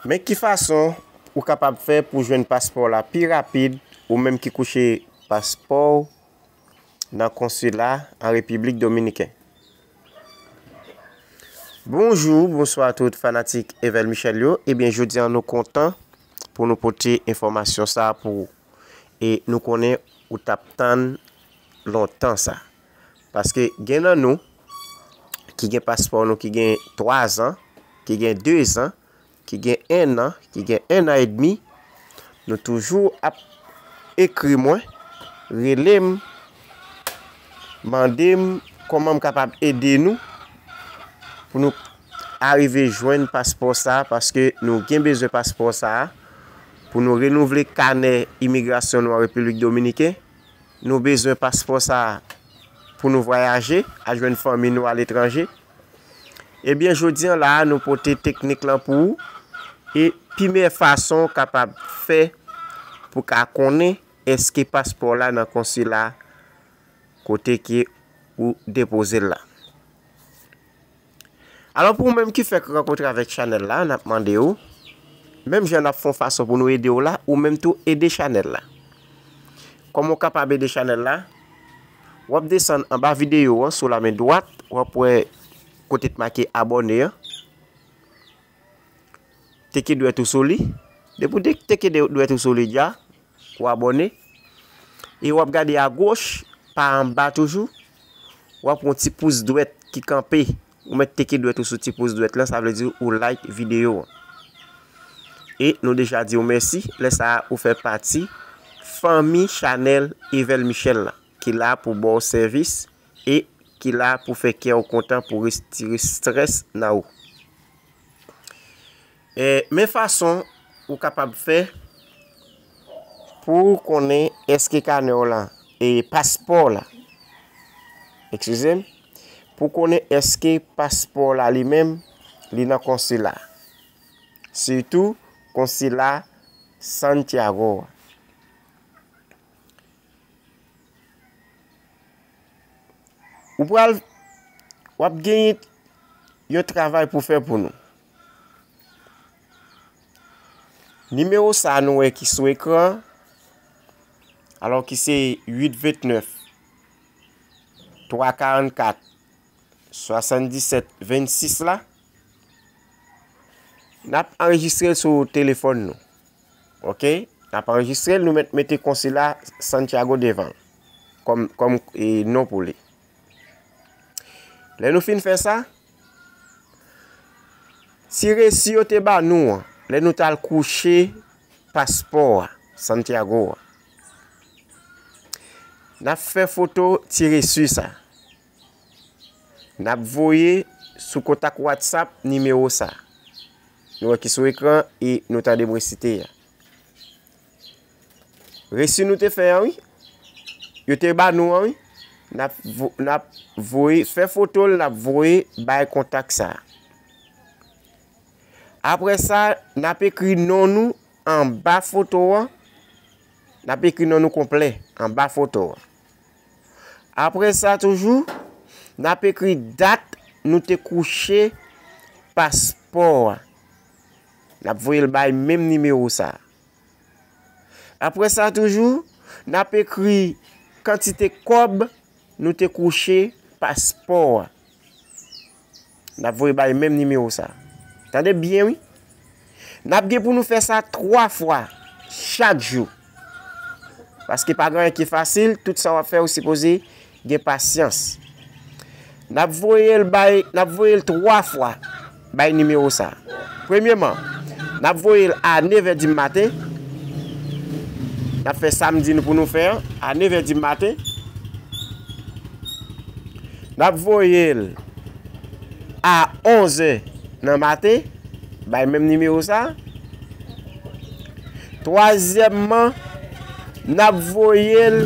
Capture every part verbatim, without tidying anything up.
Men ki fason ou kapab fè pou jwenn paspò w la pi rapid, ou menm ki kouche paspò w nan konsila an Repiblik Dominiken. Bonjou, bonswa tout fanatik Evel Michel yo. Ebyen, jodi a nou kontan pou nou pote enfòmasyon sa a pou ou. E nou konnen ou t ap tann lontan sa. Paske gen nan nou ki gen paspò nou ki gen twa zan, ki gen de zan, ki gen en an, ki gen en an edmi, nou toujou ap ekri mwen, rele m, mande m kòman m kapab ede nou pou nou arive jwenn paspò sa a, paske nou gen bezwen paspò sa a pou nou renouvle kanè imigrasyon nou an Repiblik Dominiken. Nou bezwen paspò sa a pou nou vwayaje, al jwenn fanmi nou aletranje. Ebyen, jodi a la a, nou pote teknik lan pou ou e pi meyè fason w kapab fè pou ka konnen èske paspò w la nan konsila kote ke ou depoze l la. Alò, pou ou menm ki fèk rankontre avèk chanèl la, n ap mande w, menm jan n ap fè yon fason pou nou ede w la, ou menm tou ede chanèl la. Kòman w kapab ede chanèl la? W ap desann anba videyo an, sou la men dwat, w ap wè kote t make abòne an. Teke dwèt ou sou li. Depi w te-, teke de-, dwèt ou sou li dja, ou abòne. E w ap gade agoch, pa anba toujou, w ap wè yon ti pous dwèt ki kanpe. Ou mèt teke dwèt ou sou ti pous dwèt lan, sa vle di ou like videyo an. E nou deja di w mèsi, lè sa a ou fè pati fanmi chanèl Evel Michel la, ki la pou ba w sèvis e ki la pou fè kè w kontan, pou retire strès nan ou. E, men fason ou kapab fè pou w konnen èske kanè w la, e paspò w la, eskize m, pou w konnen èske paspò w la li menm, li nan konsila. Sitou konsila Santiago a. Ou pral, w ap genyen yon travay pou fè pou nou. Nimewo sa a nou wè ki sou ekran, alò ki se uit vennèf, twa karannkat, swasanndisèt vennsis la, n ap anrejistre l sou telefòn nou. Oke? N ap anrejistre l, nou mèt mete konsila Santiago devan l kòm, kòm, e, non pou li. Lè nou fin fè sa, ti resi yo te ba nou an, lè nou t al kouche paspò a, Santiago a, n ap fè foto ti resi sa. N ap voye sou kontak WhatsApp nimewo sa. Nou wè ki sou ekran e nou tande m resite a. Resi nou te fè an, wi. Yo te ba nou an, wi. N ap vo-, n ap voye, fè foto l, n ap voye bay kontak sa. Apre sa, n ap ekri non nou anba foto an. N ap ekri non nou konplè anba foto an. Apre sa toujou, n ap ekri dat nou te kouche paspò a. N ap voye l bay menm nimewo sa. Apre sa toujou, n ap ekri kantite kòb nou te kouche paspò a. N ap voye bay menm nimewo sa. Tande byen, wi. N ap gen pou nou fè sa twa fwa chak jou. Paske pa gen anyen ki fasil, tout sa w ap fè, ou sipoze gen pasyans. N ap voye l bay, n ap voye l twa fwa bay nimewo sa. Premyeman, n ap voye l a nevè di maten. N ap fè sa m di nou pou nou fè an, a nevè di maten. N ap voye l a onzè nan maten, bay menm nimewo sa. Twazyèmman, n ap voye l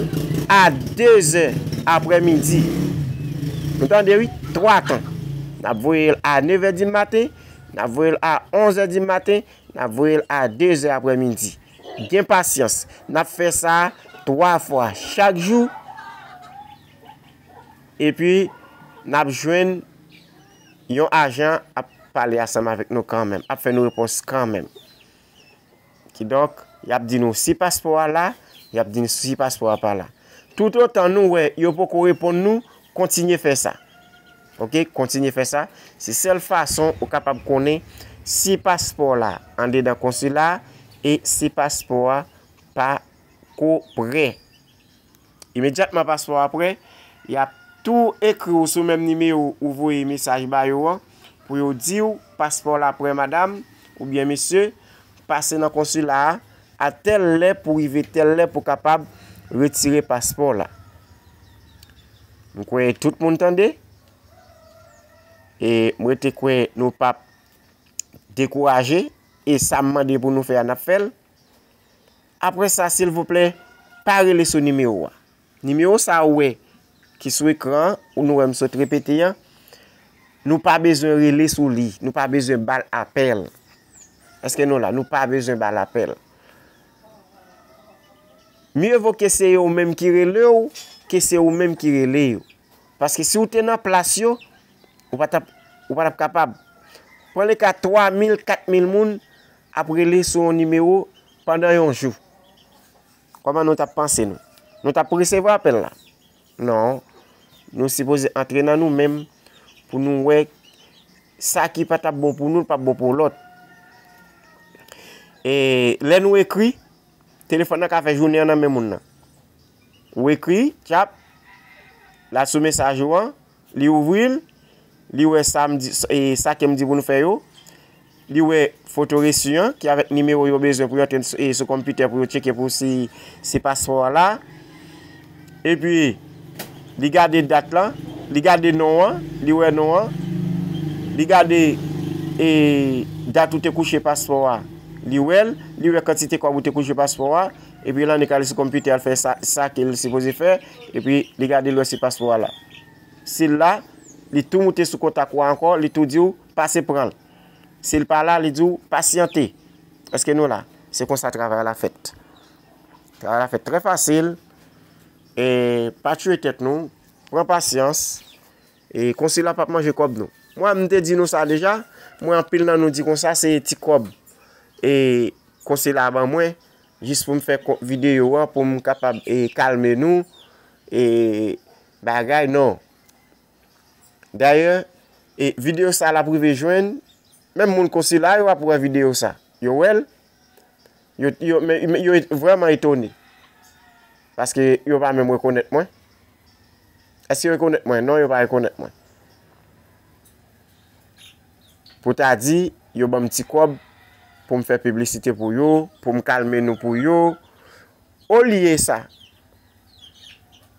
a dezè aprèmidi. Nou tande, wi, twa tan. N ap voye l a nevè di maten, n ap voye l a onzè di maten, n ap voye l a dezè aprèmidi. Gen pasyans. N ap fè sa twa fwa chak jou. Epi, n ap jwenn yon ajan ap pale ansanm avèk nou kanmenm, ap fè nou repons kanmenm. Kidonk, y ap di nou si paspò a la, y ap di nou si paspò a pa la. Toutotan nou wè yo poko reponn nou, kontinye fè sa. Oke, kontinye fè sa. Se sèl fason ou kapab konnen si paspò la andedan konsila a e si paspò a pa ko prè. Imedyatman paspò a prè, y ap tou ekri w sou menm nimewo ou voye mesaj ba yo an pou yo di w paspò la prè madanm oubyen mesye, pase nan konsila a a tèl lè pou rive tèl lè pou kapab retire paspò la. M kwè tout moun tande. E m rete kwè nou p ap dekouraje. E sa m mande pou nou fè a, n ap fè l. Apre sa, silvouplè, pa rele sou nimewo a. Nimewo sa a ou wè ki sou ekran an, ou nou wè m sot repete an, nou pa bezwen rele sou li, nou pa bezwen ba l apèl. Èske nou la? Nou pa bezwen ba l apèl. Mye vo ke se yo menm ki rele w, ke se ou menm ki rele yo. Paske si w te nan plas yo, ou pa t ap, ou pa t ap kapab. Pran le ka twa mil, kat mil moun ap rele sou yon nimewo pandan yon jou. Kòman nou t ap panse nou? Nou t ap resevwa apèl la? Non. Nou sipoze antre nan nou menm pou nou wè sa ki pa t ap bon pou nou, l p ap bon pou lòt. E lè nou ekri, telefòn nan ka fè jounen an nan men moun nan. Ou ekri, tchap, l al sou mesaj ou an, li ouvri l, li wè sa m di, e, sa ke m di pou nou fè yo, li wè foto resi an ki avèk nimewo yo bezwen pou yo antre sou, e, sou konpitè pou yo tcheke pou si, si paspò a la. Epi, li gade dat lan, li gade non an, li wè non an, li gade, e, dat ou te kouche paspò a, li wè l, li wè kantite kòb ou te kouche paspò a, epi l annik ale sou konpitè al fè sa, sa ke l sipoze fè, epi li gade l wè si paspò a la. Si l la, li tou moute sou kontak ou a ankò, li tou di w pase pran l. Si l pa la, li di w pasyante. Èske nou la? Se konsa travay la fèt. Travay la fèt trè fasil. E pa tiye tèt nou. Pran pasyans. E konsila p ap manje kòb nou. Mwen, m te di nou sa deja. Mwen, anpil nan nou di konsa, se ti kòb. E konsila ban mwen, jis pou m fè ko-, videyo an, pou m kapab, e, kalme nou, e, bagay, non. Dayè, e, videyo sa l ap rive jwenn, menm moun konsila yo ap wè videyo sa. Yo wè l, yo, yo, men, men yo vrèman etone. Paske yo pa menm rekonèt mwen. Èske yo rekonèt mwen? Non, yo pa rekonèt mwen. Pou ta di, yo ban m ti kòb pou m fè piblisite pou yo, pou m kalme nou pou yo. Olye sa,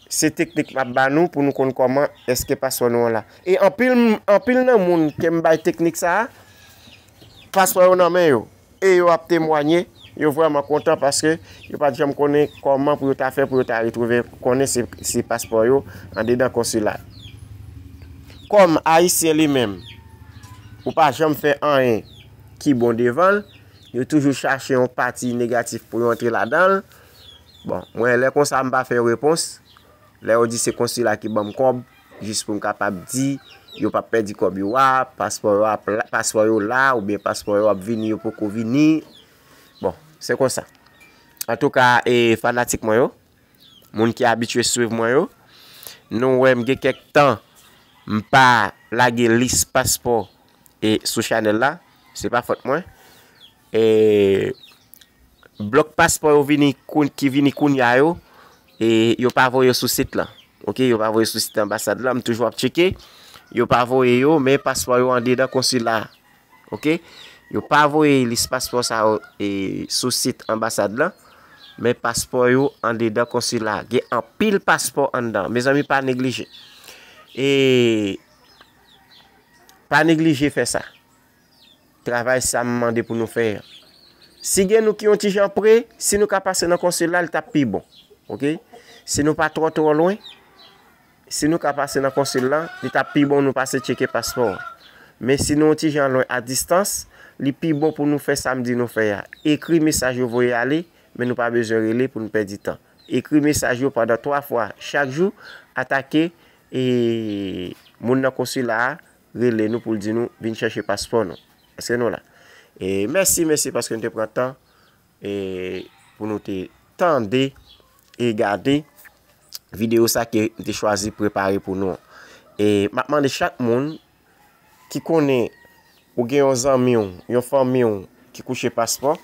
se teknik m ap ba nou pou nou konn kòman èske paspò nou an la. E anpil, anpil nan moun ke m bay teknik sa a, paspò yo nan men yo. E yo ap temwanye, yo vrèman kontan paske yo pa t janm konnen kòman pou yo ta fè pou yo ta retwouve konnen se, se paspò yo andedan konsila. Kòm Ayisyen li menm, ou pa janm fè anyen ki bon devan l, yo toujou chache yon pati negatif pou yo antre ladan l. Bon, mwen, lè konsa, m pa fè yo repons. Lè yo di se konsila ki ban m kòb, jis pou m kapab di, yo p ap pèdi kòb yo a, paspò yo ap la, paspò yo la, oubyen paspò yo ap vini, yo poko vini. Bon, se konsa. Antouka, e, fanatik mwen yo, moun ki abitye swiv mwen yo, nou wè m gen kèk tan m pa lage lis paspò, e, sou chanèl la, se pa fòt mwen. E, blòk paspò yo vini koun-, ki vini kounye a yo, e yo pa voye yo sou sit lan. Oke, yo pa voye sou sit anbasad lan, m toujou ap tcheke. Yo pa voye yo, men paspò yo andedan konsila a. Oke? Yo pa voye lis paspò sa yo, e, sou sit anbasad lan, men paspò yo andedan konsila a. Gen anpil paspò anndan. Mezanmi, pa neglije. E pa neglije fè sa. Travay sa m mande pou nou fè an. Si gen nou ki yon ti jan pre, si nou ka pase nan konsil la, li t ap pi bon. Oke? Si nou pa twò, twò lwen, si nou ka pase nan konsil la, li t ap pi bon nou pase tcheke paspò an. Men si nou yon ti jan lwen a distans, li pi bon pou nou fè sa m di nou fè a. Ekri mesaj yo voye ale, men nou pa bezwen rele pou nou pèdi tan. Ekri mesaj yo pandan twa fwa chak jou, atake, e, moun nan konsila a, rele nou pou l di nou vin chèche paspò nou. Èske nou la? E mèsi, mèsi paske nou te pran tan e, pou nou te tande e gade videyo sa ke m te chwazi prepare pou nou. E m ap mande chak moun ki konnen ou gen yon zanmi w, yon fanmi w ki kouche paspò,